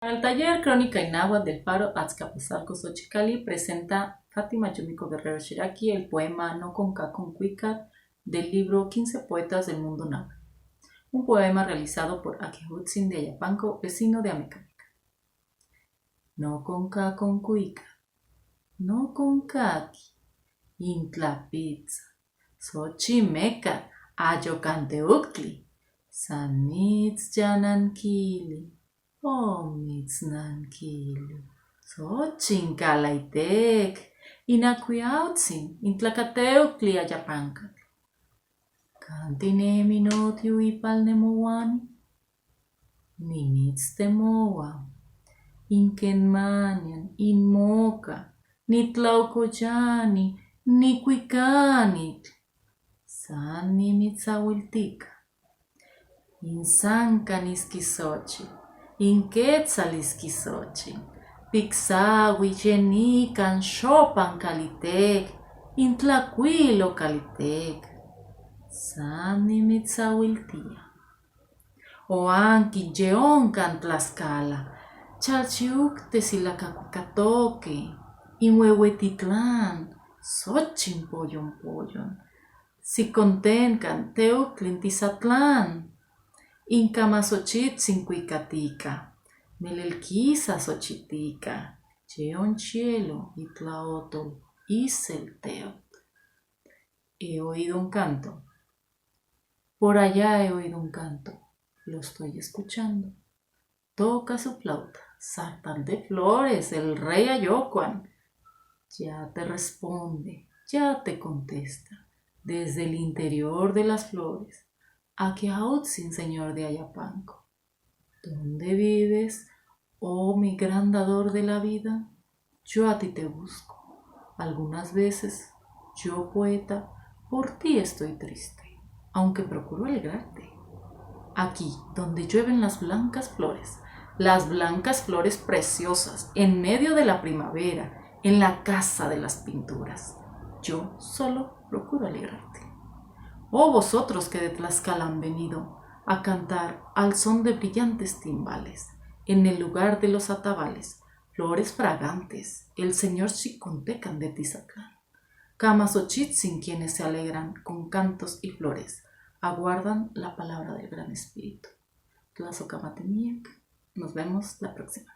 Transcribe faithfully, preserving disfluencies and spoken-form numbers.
Para el taller Crónica en Náhuatl del Faro Azcapotzalco Xochicali presenta Fátima Yumiko Guerrero Shiraki el poema No konka konkuikat del libro Quince poetas del mundo náhuatl, un poema realizado por Akiahutzin de Ayapango, vecino de Amecameca. No konka konkuikat, no konkaki, intlapitsa, Xochimecatl, ayokan teuktli, sanits yanankili, omits nankili, Xochitl kalaiteki, inakuiautsin, intlakateuktli Ayapankatl. Kan tinemi notiu ipal nemowani, nimits temowa, inkenmanian, inmoka, nitlaukoyani, nikuikanitl, san nimitsawiltika. Insanka niski Xochitl, inketsaliski Xochitl, piksawi yenikan xopan kaliteki, intlakuilo kaliteki, san nimitsawiltia. Oanki yeonkan Tlaxcala, chalchiuktesilakakuikatoke, inweuetitlan, Xochitl poyonpoyon, sikontenkan teuktli Tizatlan, inkama Xochitl sinkuikatika, melelkisa Xochitika, yeon cielo itlaotol, isel teot. He oído un canto. Por allá he oído un canto. Lo estoy escuchando. Toca su flauta, sartán de flores, el rey Ayokuan. Ya te responde, ya te contesta, desde el interior de las flores, Akiahutzin, señor de Ayapango. ¿Dónde vives, oh mi gran dador de la vida? Yo a ti te busco. Algunas veces, yo poeta, por ti estoy triste, aunque procuro alegrarte. Aquí, donde llueven las blancas flores, las blancas flores preciosas, en medio de la primavera, en la casa de las pinturas, yo solo procuro alegrarte. Oh vosotros que de Tlaxcala han venido a cantar al son de brillantes timbales, en el lugar de los atabales, flores fragantes, el señor Xicontecan de Tizatlán. Kama Xochitsin, quienes se alegran con cantos y flores, aguardan la palabra del Gran Espíritu. Tlaxocamatemiac. Nos vemos la próxima.